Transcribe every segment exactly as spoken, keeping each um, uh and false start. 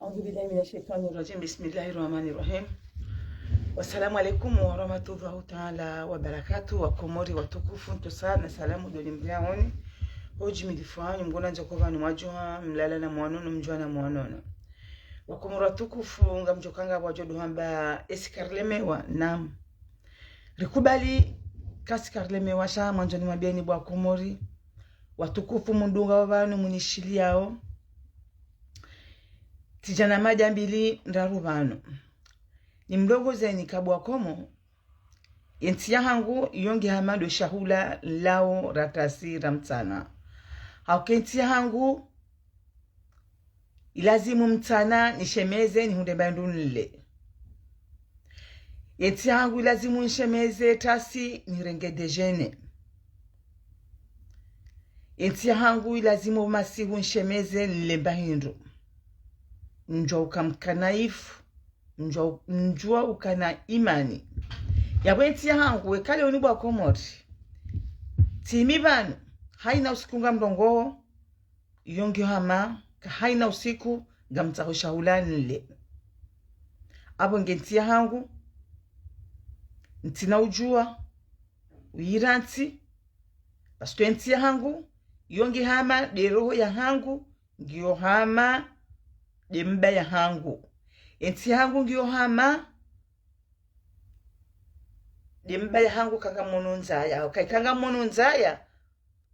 أعوذ بالله من الشيطان الرجيم. بسم الله الرحمن الرحيم. والسلام عليكم ورحمة الله تعالى وبركاته. Wakomori watukufu, ntsosa na salamu ndo nimriaoni. Ho ujimilifu wanyu, mgona ndjoko pvanu mwadjuha, mlala na mwanono, mdjuha na mwanono. Wakomori watukufu, ngamdjoka ngapvo wadjo ndo hamba esi karilemewa, naam. Rikubali, kasi karilemewa sha, mwandzo nimwambieni bo wakomori watukufu mundungao pvanu munishiliao. Tsidja na mada mbili ndraru pvanu. Nimlongozeni ka bo wakomori, yentsi yahangu yo nge hama ndo shahula nlao ratasi ramtsana. Hauka yentsi yahangu ilazimu mtsana nishemeze nihundre mba hindru nile. Yentsi yahangu ilazimu nishemeze tasi nirenge déjeuner. Yentsi yahangu ilazimu masihu nishemeze nile mba hindru. Ndjua uka mkanaifu, ndjua, ndjua uka na imani. Yapvo yentsi yahangu, wekale uni bo wakomori. Tsimi pvanu, haina usiku ngamlongoo, yo nge hama, ka haina usiku, ngamtsaho shahula nile. Apvo nge ntsi yahangu, ntsina udjua, uyirantsi, parce que yentsi yahangu, yo nge hama, nde roho yahangu, ngiyo hama, nde mba yahangu. Yentsi yahangu ngiyo hama, nde mba yahangu ka ngamono ndzaya, ka ika ngamono ndzaya,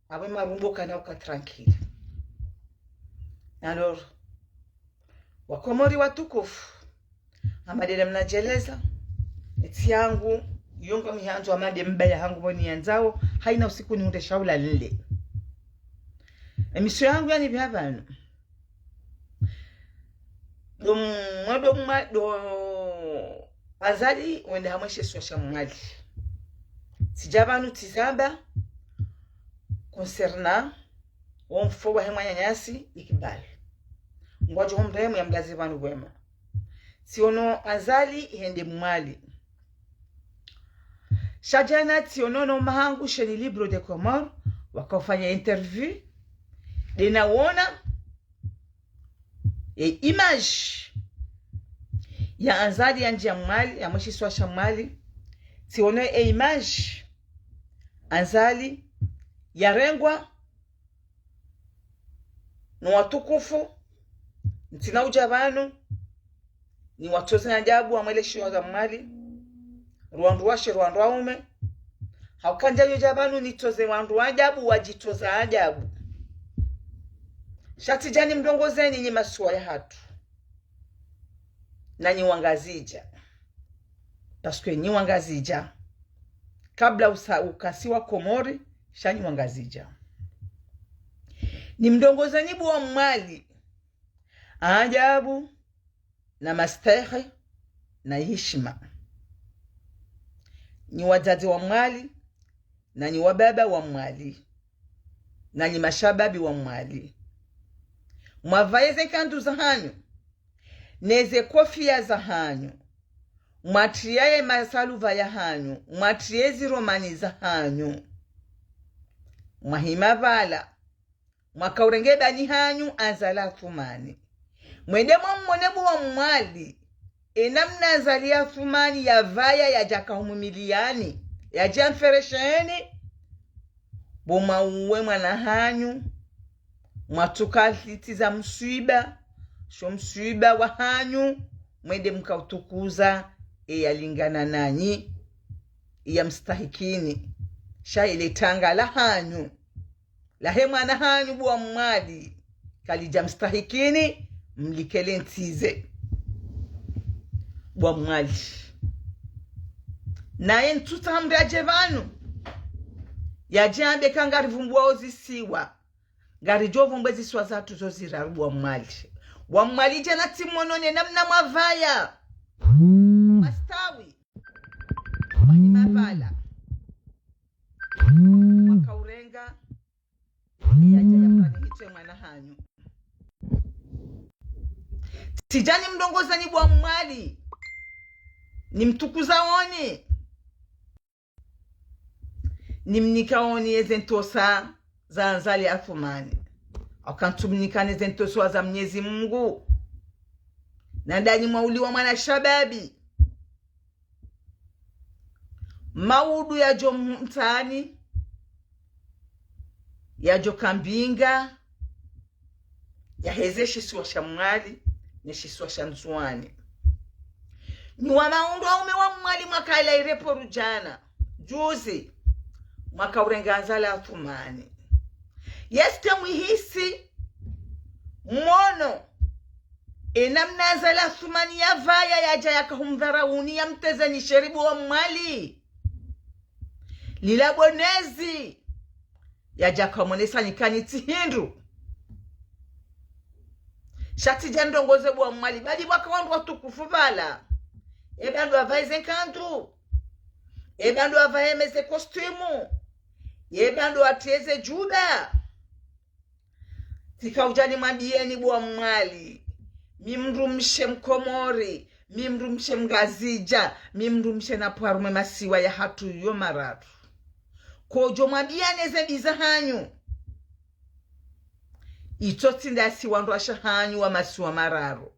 apvo marumbo kana uka tranquille. Alors, wakomori watukufu, hama ndele mnadjeleza, yentsi yahangu, yo ngamhandzo hama nde mba yahangu pvo niyandzao, haina usiku nihundre shahula nile. Emission yahangu yanipviha pvanu. Ndo mwa, ndo mwa, ndo Azali wende hamwe she isiwa sha Mwali. Tsidja pvanu tsizamba concernant wo mfo wahe mwananyasi Iqbal. Ngwadjo homrehemu yamlaze pvanu pvwema. Tsiono Azali hende Mwali. Sha djana tsiono no mahangu sheni Libre des Comores, wakaufanya interview. Ndena wona e image ya Azali yandjia Mwali, yamwe she isiwa sha Mwali. Tsiono e image Azali yarengwa no watukufu, ntsina udja pvanu, niwatoze ajabu wamwe le isiwa sha Mwali, rwandru washe, rwandru waume. Hauka ndjadjo dja pvanu nitoze wandru ajabu, wadjitoza ajabu. Sha tsidja nimlongozeni nyi masiwa yahatru, na nyi wangazidja. Parce que nyi wangazidja, kabla usa, ukasiwa Komori, sha nyi wangazidja. Nimlongozeni bo wa Mwali, ajabu, na mastehi, na hishima. Nyi wadzadze wa Mwali, na nyi wababa wa Mwali, na nyi mashababi wa Mwali. Mwavaye ze nkandu zahanyu, neze kofia zahanyu, mwatriya ye masaluva yahanyu, mwatriye ziromani zahanyu. Mwahima pvala, mwakaurenge bani hanyu Azali Athumani. Mwende mwamone bo wa Mwali, enamna Azali Athumani yavaya yadja kahumumiliyani, yadja mferesheni. Bo mwauwe mwana hanyu, mwatuka litsi za mswiba, sho mswiba wahanyu, mwende mkautukuza, eyalingana nanyi, eyamstahikini, sha ele tanga lahanyu, lahe mwana hanyu bo wa Mwali, kalidja mstahikini, mlikele ntsize. Bo wa Mwali. Naye ntsutsaha mndru yadje pvanu, yadje yambe ka ngarivumbuao zisiwa. Ngaridjo vumbwe zisiwa zahatru zo ziraru bo wa Mwali. Bo wa Mwali djana tsimono ne namna mwavaya. Mastawi. Mwahima pvala. Mwakaurenga. Yadja yamkane hitwe mwana hanyu. Tsidja nimlongozeni bo wa Mwali, nimtukuzaoni, nimnikaoni eze ntosa za Azali Athumani. Hauka ntsumnikani eze ntosa za Mnyezi Mungu. Na ndani mwauliwa mwana shababi. Maudu yadjo mtani, yadjo kambinga, yaheze shisiwa sha Mwali ne shisiwa sha Ndzuwani. Ni wa maundru waume wa Mwali mwaka ila ireporu djana, juzi, mwaka urenga Azali Athumani. Yeste mwihisi, mwono, enamna Azali Athumani yavaya yadja yakahumdharauni yamtezeni sheri bo wa Mwali. Lila bonezi, yadja kamonesa nikani tsi hindru. Sha tsidja ndrongoze bo wa Mwali, badi pvwaka wandru watukufu pvala. Eba ndo avaye ze nkandu. Eba ndo avaye meze kostimu. Eba ndo atreze djuba. Tsika udja nimwambiyeni bo wa Mwali. Mi mdrumshe Mkomori. Mi mdrumshe Mngazidja. Mi mdrumshe na pvwarume masiwa yahatru yo mararu. Kodjo mwambiya neze mbi zahanyu. Itso tsi ndasi wandru washe hanyu wa masiwa mararu.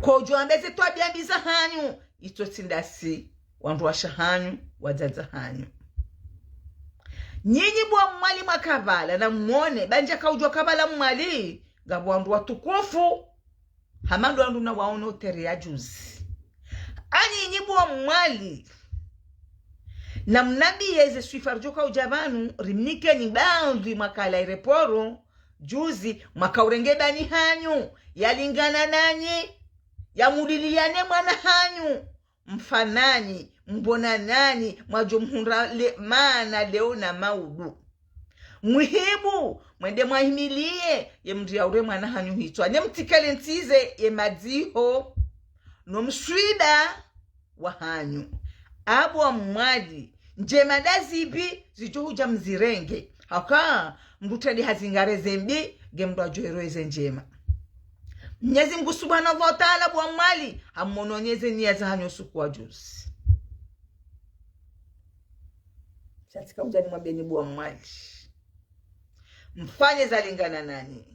Kodjo wambe ze twabiya mbi zahanyu. Itso tsi ndasi wandru washe hanyu, wadzadze hanyu. Nyinyi bo wa Mwali mwaka pvala na mwone, bandja kaudjwa kabala Mwali, ngapvo wandru watukufu. Hama ndo wandru nawaono tere ya juzi. Anyi nyinyi bo wa Mwali. Namnambiye ze swifa ridjo kaudja pvanu, rimnikeni bandzi mwaka ila ireporu, juzi, mwaka urenge bani hanyu, yalingana nanyi, yamuliliya ne mwana hanyu, mfa nanyi, mbona nanyi, mwadjo mhundra le, mana leo na maudu. Mwihibu, mwende mwahimiliye, ye mndru yaure mwana hanyu hitswa. Ne mtsikele ntsize, ye madziho, no mswiba wahanyu. Abo wa Mwali, ndjema ndazipvi, zidjo hudja mzirenge. Haka, mndru tadi hazingare ze mbi, nge mndru adjo ero eze ndjema. Mnyezi Mngu Subhanahu wa Ta'ala bo wa Mwali, hamononyeze niya zahanyu usiku wa juzi. Sha tsika udja nimwambiyeni bo wa Mwali. Mfanye zalingana nanyi.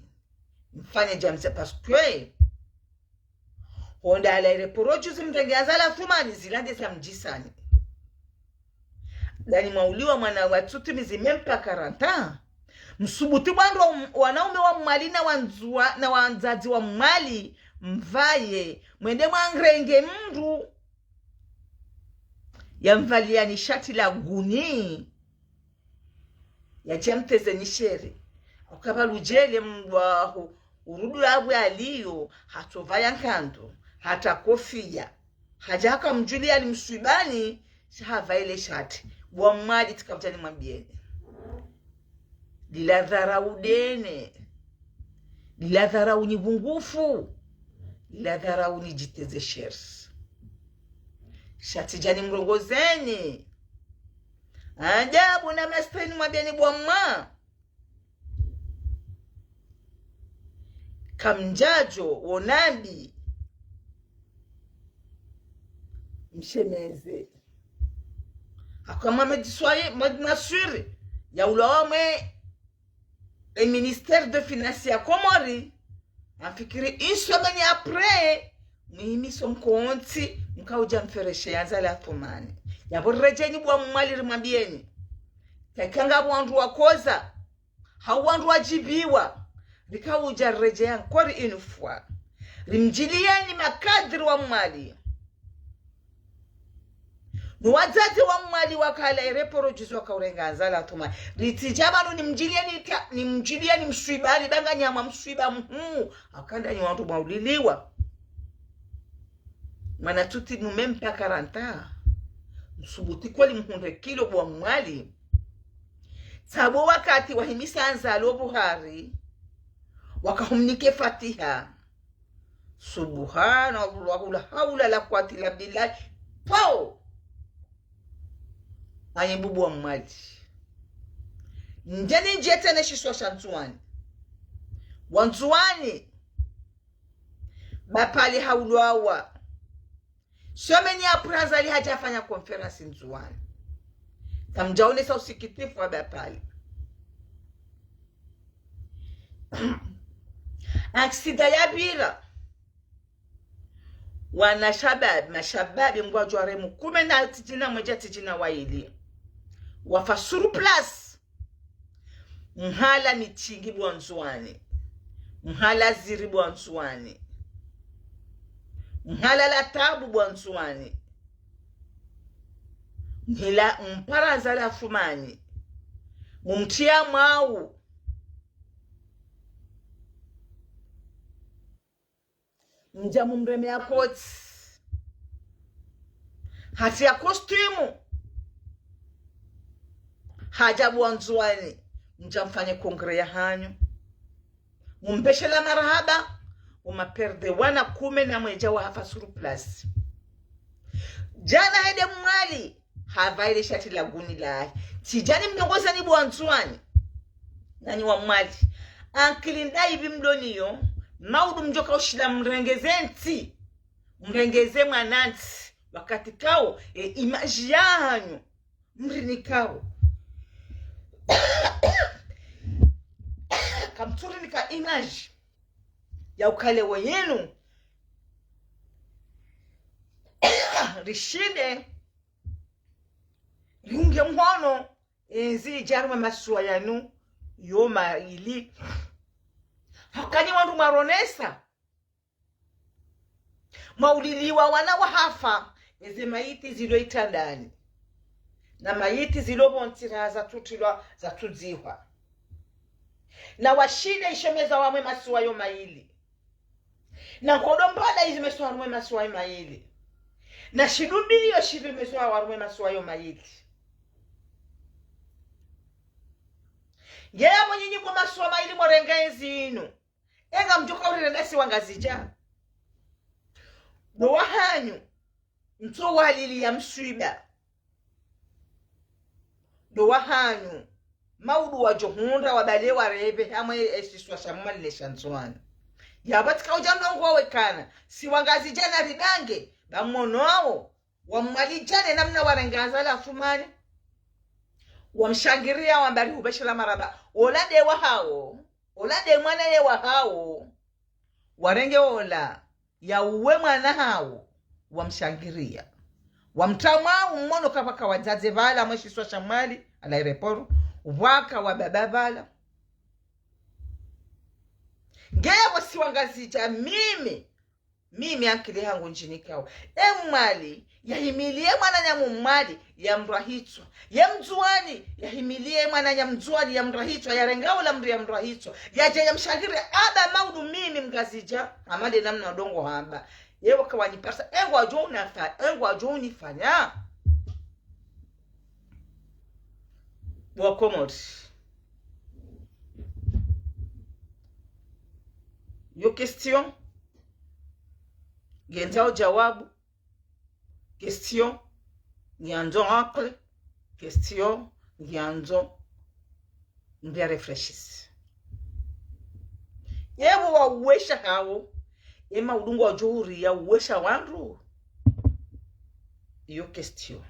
Mfanye djamse parce que honda ala ireporu juzi mrenge Azali Athumani zila nde za mdjisani. Ndani mwauliwa mwana wa tsutimizi même pas quarante ans. Msubuti wandru wa, wanaume wa Mwali na wandzua, na wandzadze wa Mwali, mvaye, mwende mwamrenge mndru. Yamvaliyani shati la guni. Yadja mtezeni sheri. Ukapva ludjele mndru waho, urudu labwe aliyo, hatsovaya nkandu, hata kofiya. Hadja haka mdjuliyani mswibani, sha havaye le shati. Bo wa Mwali tsika udja nimwambiyeni. Lila dharau dene. Lila dharau ni pvungufu. Lila dharau ni djiteze sheri. Sha tsidja nimrongozeni. Ajabu na masteni mwambiyeni bo wa Mwali. Kamdjadjo, wonambi. Mshemeze. Haka Mohamed Soilihi, Mohamed Nassour, yaulawa mwe e ministère de finance ya Komori, amfikiri une semaine après, mwihimiso mkontsi, mkaudja mfereshe ya Azali Athumani. Yapvo ridjeni bo wa Mwali rimwambiyeni. Kakanga wandru wakoza, hau wandru wadjibiwa, rikaudja riredjeya encore une fois. Rimdjiliyeni makadri wa Mwali. No wadzadze wa Mwali wakala ireporu juzi wakaurenga Azali Athumani. Ritsidja pvanu nimdjiliyeni ta, nimdjiliyeni mswibani, banga nyama mswiba mhuu. Haka ndanyi wandru mwauliliwa. Mwana tsutimizi même pas quarante ans. Msubuti kweli mhundre kilo bo wa Mwali. Tsabo wakati wahimisa Azali o buhari, wakahumnike fatiha. Subhanallah, la hawla la quwwata illa billah. Pau! Ayi bo wa Mwali. Ndjeni ndjete ne shisiwa sha Ndzuwani. Wa Ndzuwani. Bapvale haulawa. Semaine ya pvira Azali hadja hafanya conférence Ndzuwani. Kamdjaonesa usikitifu wa Bapvale. Aksida yapvira. Wana shababi, mashababi ngwadjo waremu kume na tsidjina mwedja tsidjina wayili. Wafa sur place. Mhala Mitsingi bo Ndzuwani. Mhala Ziri bo Ndzuwani. Mhala Latabu bo Ndzuwani. Mhila mpara Nzala Fumani. Mumtriya mwawu. Mdja mumremeya koti. Hatriya costume. Hadja bo Ndzuwani. Mdja mfanye congrès yahanyu. Mumpveshela marahaba. Mumaperde wana kume na mwedja wahafa sur place. Djana hende Mwali. Hapvaha le shati la guni lahe. Tsidjani mlongozani bo Wandzuwani. Nanyi wa Mwali. Ankili ndayipvi mlo nayo, maudu mdjoka ushinda mrengeze ntsi. Mrengeze mwanantsi. Wakati kawo, e, image yahanyu. Mrinikao. Kamtsurinika image. Ya ukaya leo yinu. Rishinde. Riunge mhono, e ntsi idje harumwa masiwa yanu, yo mayili. Hauka nyi wandru mwaronesa. Mwauliliwa wana wahafa, eze mayiti zilo itrandani. Na mayiti zilo pvo ntsi raha zatsutilwa, zatsudzihwa. Na washinde ishemeza harumwa masiwa yo mayili. Na nkodo mbada izimeswa harumwa masiwa yo mayili. Na shidumbiyo shipvimeswa harumwa masiwa yo mayili. Nge yapvo nyinyi ko masiwa mayili mwarenga ezi inu. Enga mdjoka urirenda si Wangazidja. Ndo wahanyu. Ntso walili ya mswiba. Ndo wahanyu. Maudu wadjo hundra wabale warepve hamwe eshiswa sha Mwali ne sha Ndzuwani. Yapvo tsika udja ndrongo wekana. Si Wangazidja na ridange. Ba mwono wawo. Wa Mwali djana namna warenga Azali Asumani. Wamshangiriya wamba rihupveshela marahaba. Ola nde wahawo. Ola nde mwana ye wahawo. Warenge ola. Yauwe mwana hawo. Wamshangiriya. Wamtramwa umwono kapvwaka wadzadze pvala mwe shiswa sha Mwali. Ala ireporo. Pvwaka wababa pvala. Nge yapvo si Wangazidja mimi. Mimi ankili hangu ndjinikao. E Mwali, yahimiliye mwananya Mmwali, ya mrahitswa. Ye Mndzuwani, yahimiliye mwananya Mndzuwani, ya mrahitswa, yarenga ola mndru ya mrahitswa. Yadja ya mshangiriya, aba maudu mimi Mngazidja, hama nde namna ndrongo hamba. Yewo kawanipvarisa, engo wadjo unafa, engo wadjo unifanya. Bo Wakomori. Yo question. Ngendzao djawabu. Question. Ngiyandzo akili. Question. Ngiyandzo. Ngiya réfléchisse. Yewo wauwesha hawo. Ema udungu wadjo uriya uwesha wandru. Iyo question.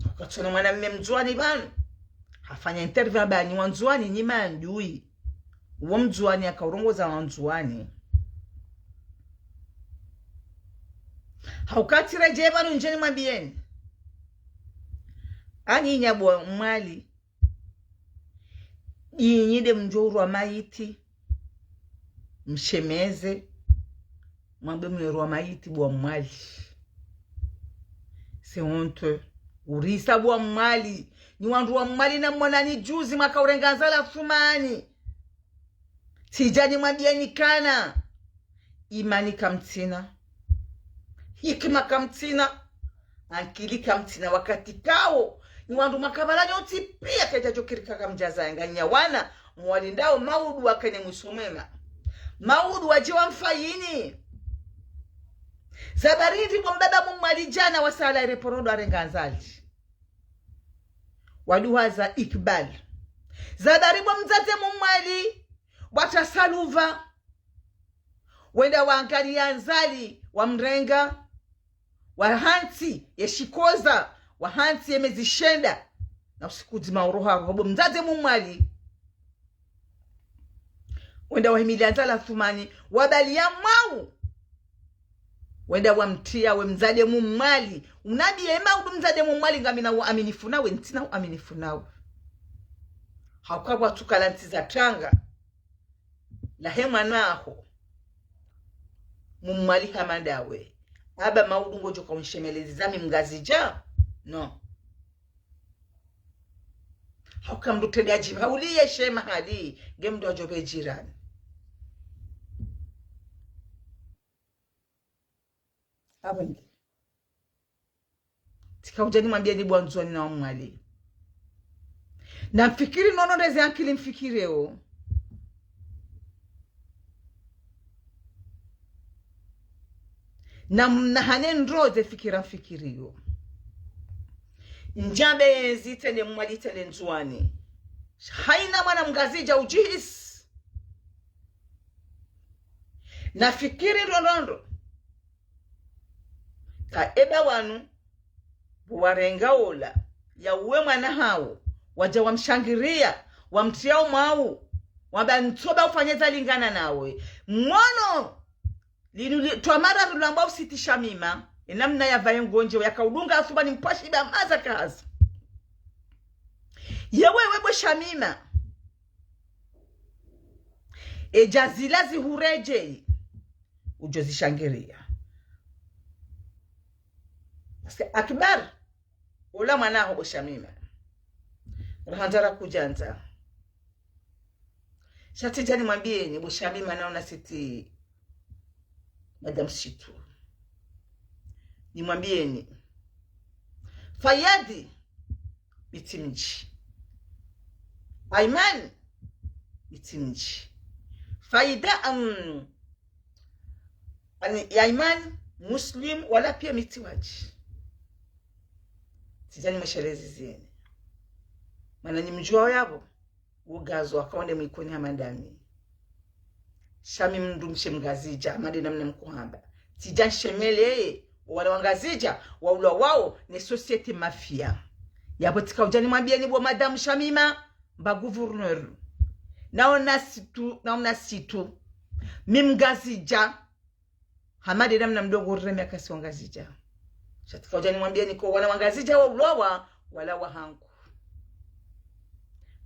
Ukatsona mwanamme Mndzuwani pvanu. Hafanya interview hamba nyi Wandzuwani nyi mandui. Uwo Mndzuwani yakaurongoza Wandzuwani. Hauka tsiredjeyi pvanu ndjeni mwambiyeni. Anyi nyi bo Mwali. Inyi nde mdjo urwa mayiti. Mshemeze. Mwambe mwerwa mayiti bo Mwali. C'est honteux. Urisa bo Mwali. Nyi wandru wa Mwali na mwonani juzi mwaka urenga Azali Asumani. Tsidjani mwambiyeni kana. Imani kamtsina. Hikima kamtsina. Ankili kamtsina wakati kawo. Nyi wandru mwaka pvala nyontsi piya kedja djokirika kamdjaza yanga nyi wana. Mwalindao maudu wakane mwiso mwema. Maudu wadje wamfayini. Zabari ndri bo mbaba Mmwali djana wasala ireporo ndo arenga Azali. Waduhaza Iqbal. Zabari bo mdzadze Mmwali. Bwatra Saluva. Wenda wangaliya Azali, wamrenga, wahantsi, yeshikoza, wahantsi, yemezi shenda, na usiku dzima uroha, roho bo mdzadze Mmwali. Wenda wahimiliya Azali Asumani, wabaliya mwawu. Wenda wamtriya we mdzadze Mmwali. Unambiye ema udu mdzadze Mmwali ngamina uaminifu nawe, ntsina uaminifu nawe. Hauka pvwatsukala ntsi za tanga. Lahe mwana aho. Mmwali hama ndawe. Aba maudu ngodjoka unshemelezi zami Mngazidja? No. Hauka mndru trende adjima uliye shema hali, nge mndru adjopve jirani. Abonde. Tsika udja nimwambiyeni bo Wandzuwani na Wamwali. Namfikiri nono ndeze ankili mfikireo. Na mnahane ndro ze fikira mfikiriyo. Ndjambe yezi tsende Mmwali tsende Ndzuwani. Haina mwana Mngazidja udjihisi. Nafikiri ndro ndro ndro. Ka eba wanu, warenga ola, ya uwe mwana hawo, wadja wamshangiriya, wamtriya umwawu, wamba ntsoba ufanye zalingana nawe. Mwono, linu li, twamara rulambwa usiti Shamima, enamna yapvaye ngondje, yakaudunga asuba ni mpvashiba maza kaza. Yewe we bo Shamima, edja zila zihuredjeyi, udjo zishangiriya. Parce que Akbar, ola mwana haho bo Shamima. Rahandza rakudjandza. Sha tsidja nimwambiyeni, bo Shamima naona siti Madame Situ. Nimwambiyeni. Fayadi, mi tsi mdji. Aiman, mi tsi mdji. Faida, um, ani, Aiman, Muslim, wala piya mi tsi wadji. Tsidja nimweshelezi zini. Mana nimdjuwao yapvo, ugazo wakaonde mwikoni hama ndami. Sha mi mndru mshe Mngazidja, hama nde namna mkohamba. Tsidja nshemeleye, owana wa Ngazidja, waulwa wawo, ne société mafia. Yapvo tsika udja nimwambiyeni bo Madame Shamima, mba gouverneur. Naona Situ, naona Situ. Mi Mngazidja, hama nde namna mdru ngureme akasi wa Ngazidja. Sha tsika udja nimwambiyeni ko wana wa Ngazidja waulwawa, wala wahangu.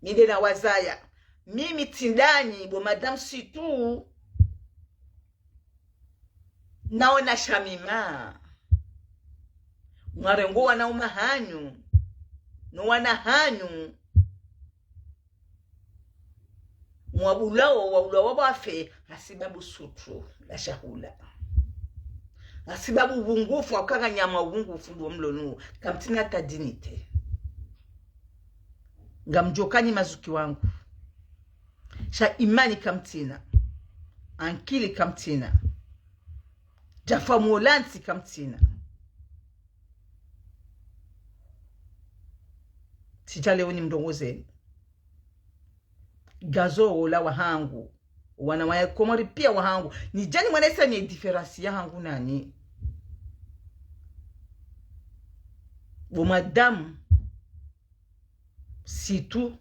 Mi nde nawazaya. Mimi tsi ndanyi bo Madame Situ. Naona Shamima. Mwarengo wanaume hanyu. No wana hanyu. Mwabulawo, waulawa wafe, hasibabu sutru la shahula. Hasibabu uvungufu, wakanga nyama uvungufu ndo mlonu, kamtsina ta dignité. Ngamdjokanyi mazuki wangu. Sha imani kamtsina. Ankili kamtsina. Djafa mwolantsi kamtsina. Tsidja leo nimrongozeni. Gazo ola wahangu. Wana wa Komori piya wahangu. Nidja nimwonese ne différence yahangu nanyi. Bo Madame Situ.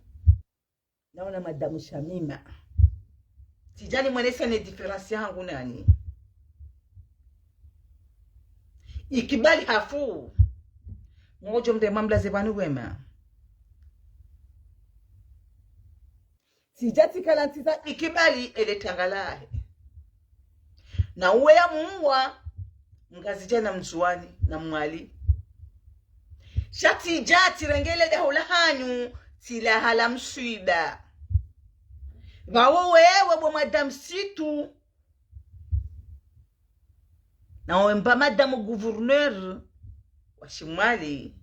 Naona Madame Shamima. Tsidja nimwonese ne différence yahangu nanyi. Ikibali hafu. Ngodjo mde mamlaze pvanu wema. Tsidja tsikala ntsiza Ikibali ele tanga lahe. Na uwe ya muwa, Mngazidja na Mndzuwani na Mwali. Sha tsidja tsirengele daho lahanyu, tsilaha la mswiba. Pvawo wewe bo Madame Situ. Na wemba Madame Gouverneur wa Shimwali,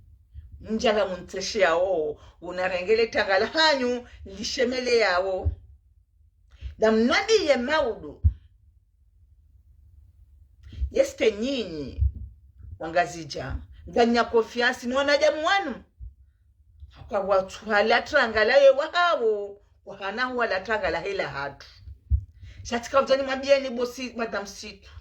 mdjaka muntseshi yawo, unarengele tanga lahanyu, lishemeleye yawo. Na mnambiye maudu. Yeste nyinyi, wa Ngazidja, nganya confiance ni wanadamu wanu. Haka watsu hala tanga laye wahawo, wahana hu hala tanga lahe lahatru. Sha tsika udja nimwambiyeni bo si, Madame Situ.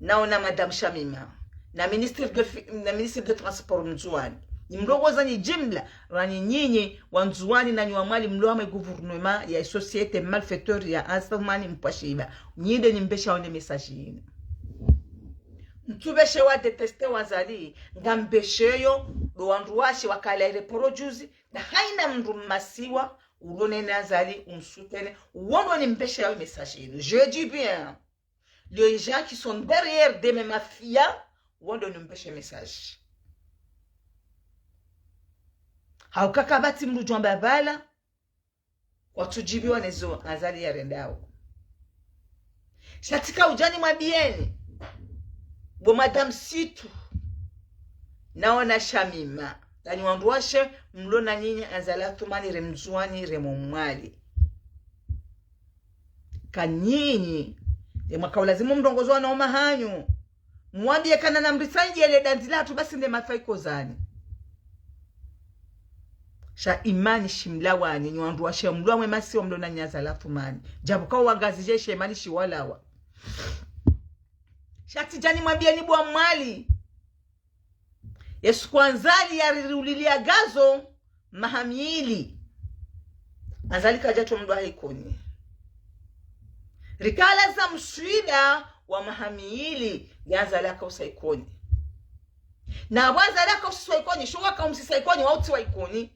Naona Madame Shamima. Na ministre de fi, na ministre de transport Mndzuwani. Nimrongozanyi jimla, ranyi nyinyi, Wandzuwani nanyi wa Mwali mlo hama gouvernement ya société malfaiteur ya Assoumani Mpwashiba. Nyi nde nimpvesha wone message yinu. Ntsupveshe wa détester wa Azali, ngam pvesheyo ndo wandru washe wakala ile porojuzi, na haina mndru mmasiwa, ulone na Azali, umsoutenir, wondo ni mpveshe ya message yinu. Je dis bien, les gens qui sont derrière de mes mafias, wondo ni mpveshe message. Hauka kapvatsi mndru djwamba pvala, kwatsudjibiwa nezo Azali yarendao. Sha tsika udjani mwambiyeni, bo Madame Situ, naona Shamima, ndanyi wandru washe, mlona nyinyi Azali Athumani re Mndzuwani re Mwali. Ka nyinyi, nde mwaka ulazimu mrongozo wana woma hanyu. Mwambiye kana namritsangiye le dandzi latru basi nde mafa ikozani. Sha imani shimlawanyi, nyi wandru washe mlwa mwe masiwa mlona nyi Azali Athumani. Djabu ka wangazidje she imani shiwalawa. Sha tsidjani mwambiyeni bo wa Mwali. Yesu kwa Azali yaririulilia gazo maha mili. Azali kadjatso mndru ha Ikoni. Rikala za mswida wa maha mili, ya Azali akausa Ikoni. Na apvo Azali akausiswa Ikoni, sho wakaumsisa Ikoni, wautsiwa Ikoni.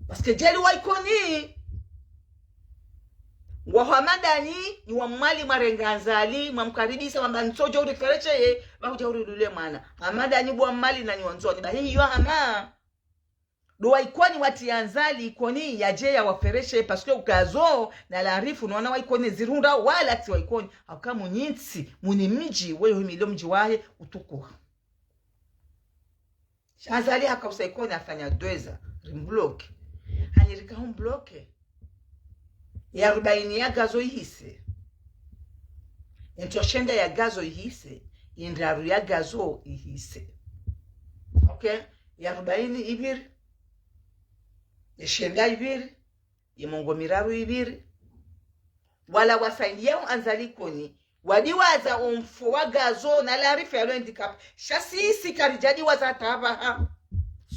Parce que djeli wa Ikoni, wa Hamadani, ni wa Mwali mwarenga Azali, mwamkaribisa, mwamba ntsodjo urifereshe ye, ba udja urilule mwana. Hamadani bo wa Mwali na nyi wa Ndzuwani, ba hiyo hama. Ndo wa Ikoni watsi Azali Ikoni yadje yawafereshe, parce que ukazo na larifu no wana wa Ikoni zirihundra wala tsi wa Ikoni. Hauka munyitsi, muni mdji, weyo himilo mdji wahe utukuha. Sha Azali hakausa Ikoni afanya deux ans, rimbloke. Hanyi rika humbloke. Ya arubaini ya gazo ihise. Entso shenda ya gazo ihise. Indraru ya gazo ihise. Okay? Ya arubaini ipviri. Ya shenda ipviri. Ya mengo miraru ipviri. Wala wasaindiya u Azali Ikoni, wadiwaza omfo wa gazo na larifu yalo handicapé. Sha sisi karidjadiwaza hata apvaha.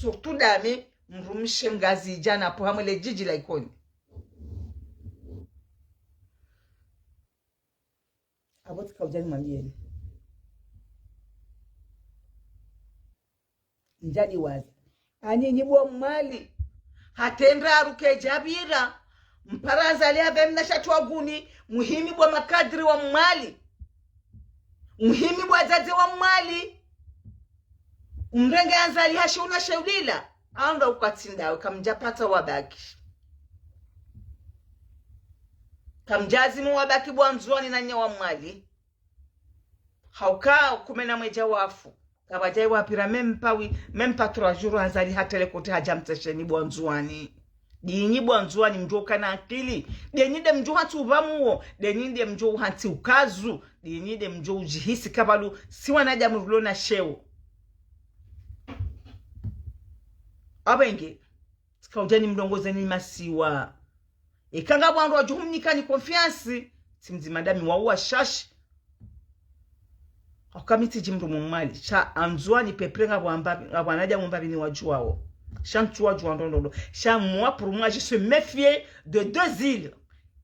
Surtout dame, mdrumshe mngazidja na pvo hamwe le djidji la Ikoni. Apvo tsika udjani mwambiyeni. Ndjadiwaza. Hanyi nyi bo wa Mwali. Hata endraru kedjapvira. Mpara Azali apve mna shatru wa guni. Muhimi bo makadri wa Mwali. Muhimi bo wadzadze wa Mwali. Mrenge Azali ha shuna sheulila. Anga ukatsindawe, kamdjapata wabaki. Kamdjazimu wabaki bo wa Ndzuwani na nyi wa Mwali. Hauka kume na mwedja wafu. Kapvadjayi wapvira même pas wi, même pas trois jours Azali hatrele kote hadja mtsesheni bo wa Ndzuwani. Dinyi bo wa Ndzuwani mdjo ukana akili. Denyi nde mdjo uhantsi upvamuo. Denyi nde mdjo uhantsi ukazu. Denyi nde mdjo udjihisi kapvalu. Si wanadjamu rilo na sheo. Apvenge. Tsika udjani mlongozeni masiwa. Eka ngapvo wandru wadjo humnikani confiance, tsi mdzima dami wau washashi. Hauka mi tsidji mndru mwa Mwali. Sha Andzuwani peuple ngapvo amba, ngapvo wanadjamu mbapvi niwadjuwao. Sha ntsu wadjuwa ndrongoo. Sha moi, pour moi, je suis méfié de deux îles.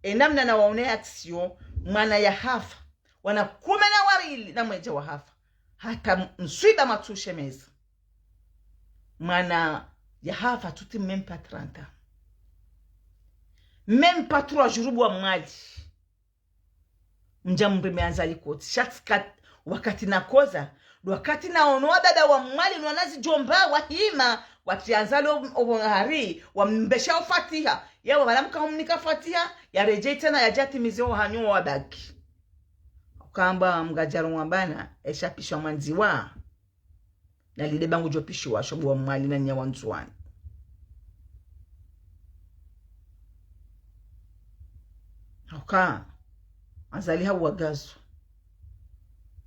E namna nawaone action, mwana yahafa. Wana kume na wawili na mwedja wahafa. Hata mswiba matsu shemeza. Mwana yahafa, tuti même pas trente ans. Même pas trois jours bo wa Mwali. Mdja mreme Azali koti. Sha tsika wakati nakoza. Wakati naono wababa wa Mwali, no wanazidjomba, wahima, watsi Azali o, o hari, wambesha o fatiha. Yawa, wala mka humnika fatiha, yaredjei tsena yadjatimize o hanyu wabaki. Ukamba mgadjaro mwambana, esha pishwa mwandziwa. Na lile ba ngudjo pishiwa sho bo wa Mwali na nyi wa Ndzuwani. Hauka, Azali hauwa gazo.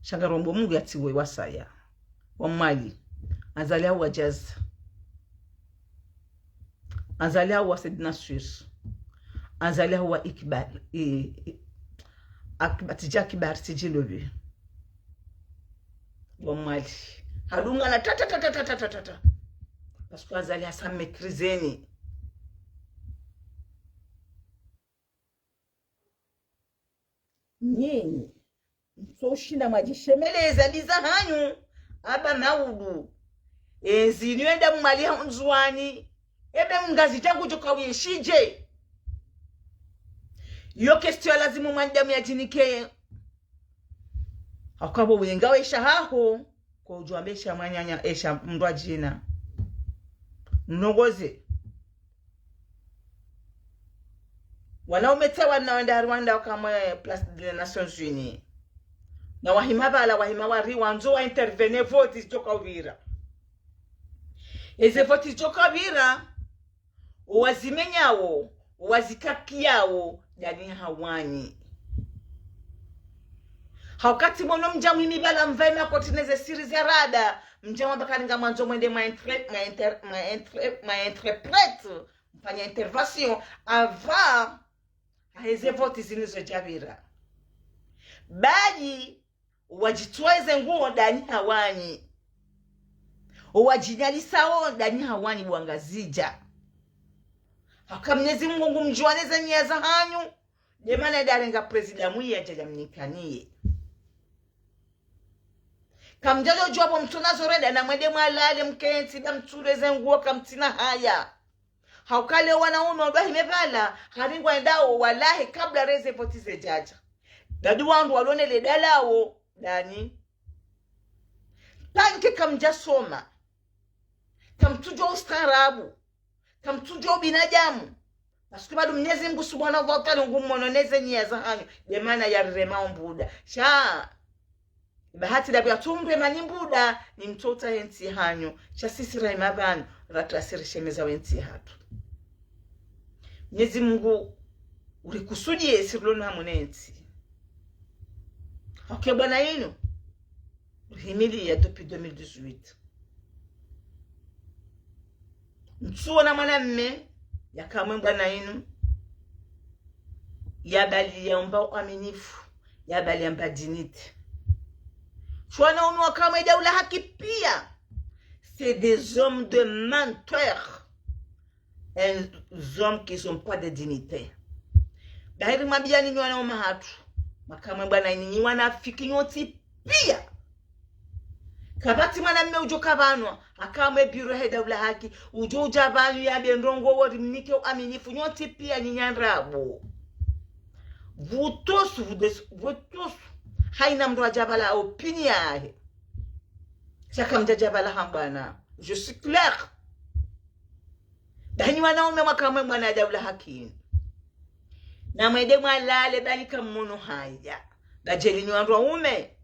Sha ngarombo Mungu yatsiwe wasaya. Wa Mwali. Azali hauwa Djaza. Azali hauwa Said Nassir. Azali hauwa Ikbal. I, i, Akbar, tsidja Akbar, tsidji lobi. Wa Mwali. Hadungana ta, ta, ta. Parce que Azali hasa maîtriseni. Nyinyi, Mtso ushinda mwadjishemeleza mbi zahanyu, amba maudu. Ezi nyi wenda mwali ha Ndzuwani. Ebe Mngazidja ngudjo kawishidje. Iyo question ya lazimu mwanadamu yadjinike. Hauka bo wenga wesha haho, ko udjuwa mbe esha mwananya, esha mndru adjina. Mnogoze. Wanaume tsi wanu wenda Rwanda wakamwe Place des Nations Unies. Na wahima pvala, wahima wari wandzo wa intervenir vote zidjoka upvira. Eze vote zidjoka upvira, owazimenyawo, owazikakiyawo, ndani hawanyi. Hauka tsi mwono mdja mwimi pvala mvae makoti neze siri za rada, mdja mwamba kari ngamwandzo mwende mwa inter-, mwa inter-, mwa inter-, mwa interprète, mfanya intervention, avant, haheze vote zinu zodja upvira. Bali, owadjitweze nguo ndani hawanyi. Owadjinyalisawo ndani hawanyi bo Wangazidja. Haka Mnyezi Mungu ngumdjuwa neze niya zahanyu, nde mana ndarenga président mwiya djadja mnikaniye. Kamdjalo djuwa bo mtsuna zoreda na mwende mwalale mkentsi na mtsulwe ze nguo kamtsina haya. Hauka leo wanaume wandru wahime pvala, hari ngwendao walahe kabla heze vote zedjadja. Ndadi wandru walone le dalawo, ndani. Panke kamdjasoma. Kamtsudjuwa ustaarabu. Kamtsudjuwa ubinadamu. Parce que bado Mnyezi Mungu Subhanahu wa Ta'ala ngumwono neze niya zahanyu. Nde mana yarirema ombuda. Sha. Bahati ndapvo yatsundwe mani mbuda, ni mtsotsaha entsi hanyu. Sha sisi rahima pvanu, ratasi rishemeza wentsi hatru. Mnyezi Mungu, urikusudiye esi rilo no hamu ne ntsi. Ok, bwana inu, urihimiliya depuis deux mille dix-huit. Mtsuona mwanamme, yakamwe bwana inu, yabali yaomba uaminifu, yabali yamba dignité. Tsi wanaume wakamwe daula haki piya. C'est des hommes de menteurs. Un hommes qui sont pas de dignité. Bahiri mwambiyani nyi wanaume hatru. Makamwe bwana inu nyi wanafiki nyontsi piya. Kapvatsi mwanamme udjo kapvanwa, hakamwe biro he daula haki, udjo udja pvanu yambe ndrongo wo rimnike uaminifu nyontsi piya nyi nyandrabo. Vous tous, vous des-, vous tous, haina mndru adja pvala opinion yahe. Sha kamdjadja pvala ha bwana. Je suis clair. Ba nyi wanaume mwakamwe bwana daula haki. Na mwende mwalale bali kamwono haya. Ba djeli nyi wandru waume.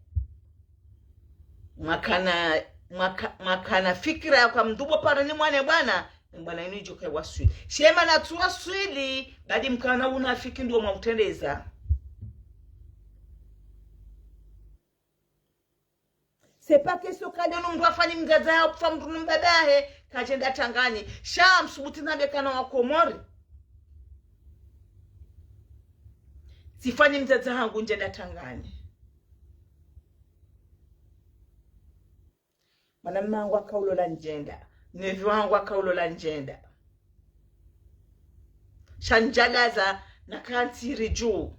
Mwakana, mwaka-, mwakana fikira ya kwa mndru bo pareni mwane bwana, bwana inu idjoka waswili. Sha mana tsu waswili, badi mkana unafiki ndo mwautrendeza. C'est pas question kade no mndru afanye mdzadze hahe, ufa mndru no mbaba hahe, kadjenda tangani. Sha msubuti nambe kana wa Komori. Tsifanye mdzadze hangu ndjenda tangani. Mwanamme hangu akaulola ndjenda. Neveu hangu akaulola ndjenda. Sha ndjadaza na kantsiri dju.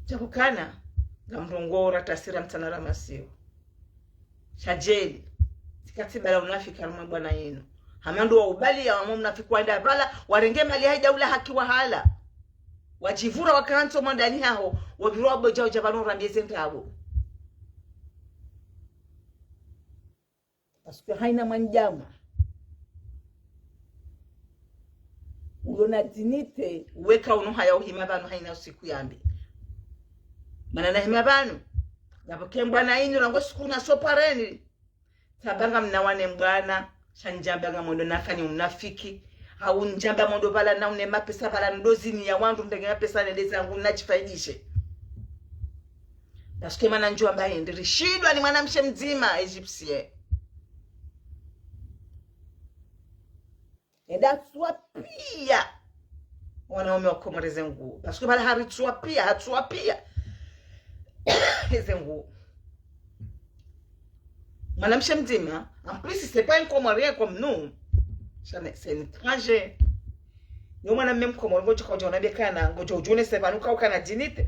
Djapvo kana, ngamrongoo ratasi ra mtsana ra masihu. Sha djeli, tsikatsi bala unafiki harumwa bwana inu. Hama ndo wa ubali ya wamwe mnafiki wenda pvala, warenge mali yahe daula haki wahala. Wadjivura wakantsi omwandani haho, wapvirwa wabodja udja pvanu urambiye ze ndrabo. Parce que haina mwanadamu ulo na dignité, weka uno haya uhima pvanu haina usiku yambi. Mana nahima pvanu, ngapvo ke bwana inu rangu siku naso pareni. Tsamba ngamna wane bwana, sha ndjamba ngamwendo nafanye unafiki. Hau ndjamba mwendo pvala na une mapesa pvala ndo zini ya wandru mndenge mapesa nende zangu nadjifaidishe. Parce que mana ndjwamba hindri, rishindwa ni mwanamshe mdzima, égyptien. Enda tsuwa piya. Wanaume wa Komori ze nguo. Parce que pvala hari tsuwa piya, hatsuwa piya. Ze nguo. Mwanamshe mdzima, en plus, c'est pas un Comorien comme nous. Jamais, c'est un étranger. Yo mwanamme Mkomori, ngodjo kaudja unabekana, ngodjo udjone se pvanu ka ukana dignité.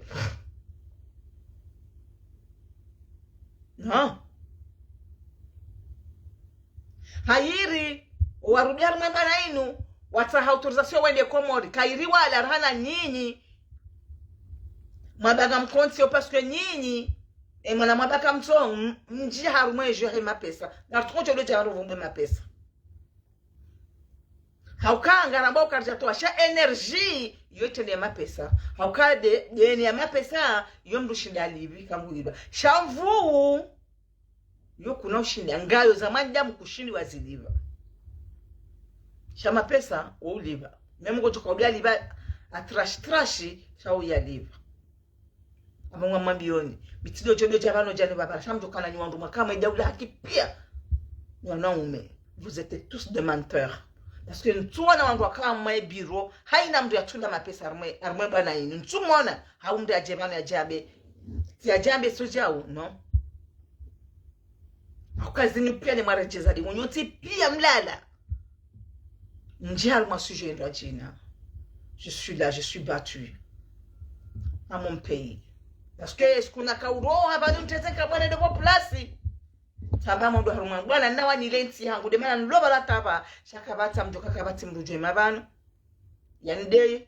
Ha? Hayiri, warudi harumwa bwana inu, watsaha autorisation wende Komori. Kayiri wala rahana nyinyi. Mwabanga mkontsi yo parce que nyinyi, e mwana mwabaka mtso, m-, mdji harumwa ejo he mapesa. Ngarutoko chodo cha haru vumbe mapesa. Hauka ngaramba ukaridja towa sha énergie yo tende ya mapesa. Hauka de, deni ya mapesa yo mndru shinda livi kangu iba. Sha mvuu yo kuna ushinda ngayo za mwanadamu kushindi waziliva. Sha mapesa wo uliva. Memu ngo djoka udia liva atrashi trashi sha uyaliva. Amba ngwa mwambiyoni. Mitsi dodjo dodja pvanu djani pvapvara. Sha mdjokana nyi wandru mwakama idaula haki piya. Nyi wanaume. Vous êtes tous des menteurs. Parce que ntsu wona wandru wakama e biro. Hayina mndru yatsula mapesa harumwa, harumwa bwana inu. Ntsu mwona. Hau mndru yadje pvanu yadje ambe. Tsi yadje ambe so djau, non? Hauka zinu piya ne mwaredjeza di. Nyontsi piya mlala. Ndji harumwa sujet ndo djina. Je suis là, je suis battu. À mon pays. Parce que est-ce qu'on a kauro, hapvanu nteze ka bwana ndo pvo place. Tsamba mondo harumwa bwana nawa nile ntsi hangu. De mana nilo pvala tsamba. Sha kapvatsi mdjoka kapvatsi mndru djo ima pvanu. Yandeye.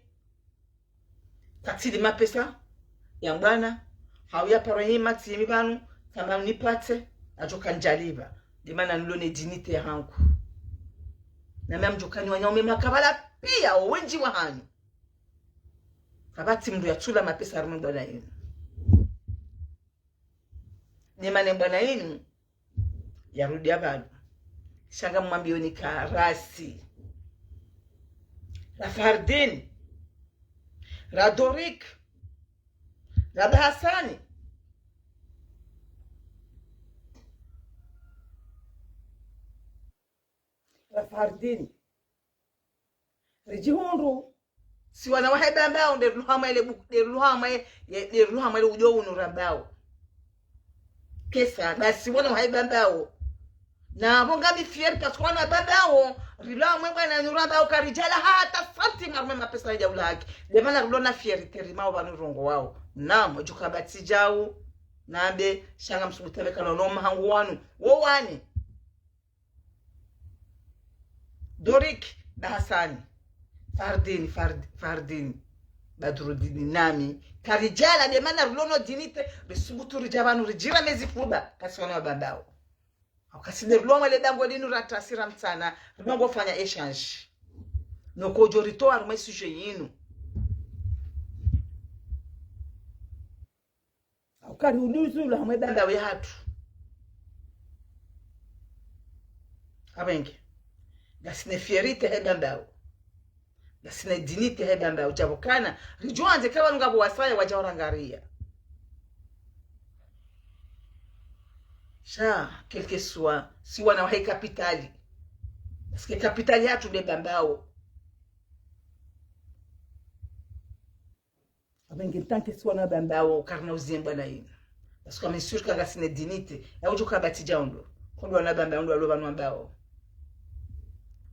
Katsili mapesa ya bwana, hau ya paro hima tsimi pvanu, kama nipatse, adjoka ndjaliva. De mana nilo ne dignité hangu. Na mimi mdjokani wanaume makapvala piya, o wendji wahanyu. Kapvatsi mndru yatsula mapesa harumwa bwana inu. Ne mana bwana inu, yarudi apvanu. Sha ngamwambiyoni ka rasi. Ra Fardine. Ra Dorik. Ra Bahasani. Ra Fardine. Ridjihundru. Si wana wahe Bambao, nde riluha mwa ele bu-, nde riluha mwa e-, ye-, nde riluha mwa ele udjo unu rambao. Kesa, ba si wana wahe Bambao. Na pvo ngami fier parce que wana Bambao, riluha mwe bwana inu rambao karidjala hata santi harumwa mapesa ya ula haki. De mana rilo na fierté rimao pvanu rongowao. Naam, djuka pvatsi djau. Nambe, sha ngamsubutu mbe kano no mahangu wanu. Wo wani. Dorik, Bahasani, Fardine, Fard-, Fardine, Badrudine, nami. Karidjala, de mana rilo no dignité, risubutu ridja pvanu, ridjira mezi fuba, kasi wana wa Bambao. Hauka si nde rilo mwa ele dango linu ra tasi ra mtsana, rilo ngo fanya échange. No kodjo ritowa harumwa e sujet yinu. Hauka ri uduzu la hamwe Bambao yahatru. Abenge. Ngasina fierté he Bambao. Ngasina dignité he Bambao. Djapvo kana. Ridjo andze ka pvanu ngapvo wasaya wadja urangariya. Sha, quel que soit, si wana wahe capitale. Parce que capitale yahatru nde Bambao. Abenge, tant que si wana Bambao, karina uziye bwana inu. Parce que mi sûr que ngasina dignité. Ya udjo ka pvatsi djau ndo. Kondo wana Bambao ndo walo pvanu wambao.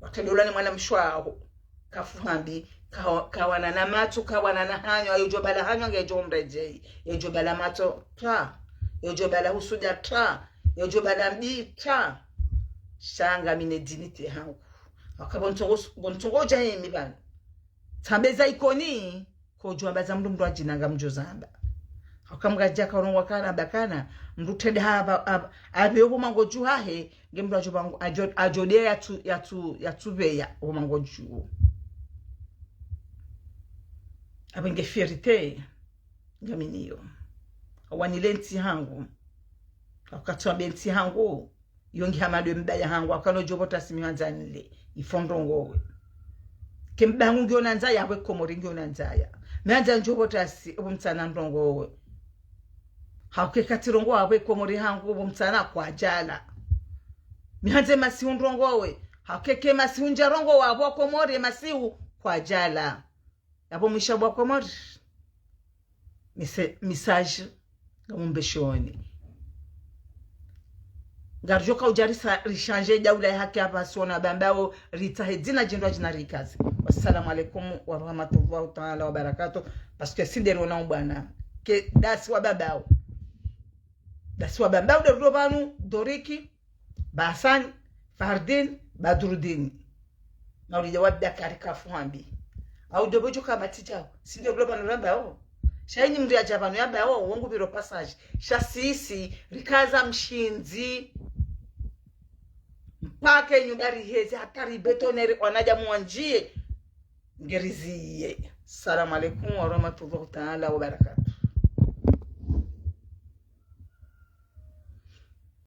Wakati ula ni mwana mshe waho. Kafu hambi. Ka-, kawana na matso, kawana na hanyo. Ayo djo bala hanyo, nge djo mredjei. Yo djo bala matso, ta. Yo djo bala husuda, ta. Yo djo bala mbi, ta. Sha ngami ne dignité hangu. Hauka pvo ntsongo, pvo ntsongo dja yemi pvanu. Tsambe za Ikoni, kodjo amba za mndru mndru adjina ngamdjo zamba. Hauka mngadja karongowa kana bakana, mndru trende hapva, hapva, hapve yo pvo mangodju hahe, nge mndru adjo pvangu, adjo, adjo de yatsu, yatsu, yatsu pveya, pvo mangodju. Abenge fierté, ngami niyo. Awanile ntsi hangu. Hauka tswambe ntsi hangu. Yo ngi hama ndo mbaya hangu, hauka no djo pvo tasi mi handza nile, ifo ndrongowe. Ke mbaba hangu ngiyo na ndzaya, hapvo Komori ngiyo na ndzaya. Mi handza ndjo pvo tasi, opvo mtsana ndrongowe. Hauka ke katsi rongowa hapvo Komori hangu, opvo mtsana kwadjala. Mi handza masihu ndrongowe. Hauka ke masihu ndja rongowa hapvo Komori, masihu kwadjala. Yapvo mwisha bwa Komori. Mise-, message, ngamumbeshoni. Ngaridjo ka udja risa-, rishanje daula ya haki hapvasi wana Bambao, ritsahe dzina djindru djina rikaze. Wassalamu alaikum warahmatullahi taala wabarakatuh. Parce que si nde ri wana bwana. Ke dasi wa Bambao. Basi wabamba ude rudo pvanu, Doriki, Basani, Fardin, Badrudini. Na ulija wabda kari kafu hambi. Au dobo jo kama tijao. Sinde rudo pvanu ramba o. Sha inyi mndru yaja pvanu yamba o, wongu pviro passage. Sha sisi, rikaza mshindzi. Mpaka nyumba riheze, hata ribétonner, wanaja mwandjie. Ngeriziye. Salamu alaikum warahmatullahi taala wabarakatuh.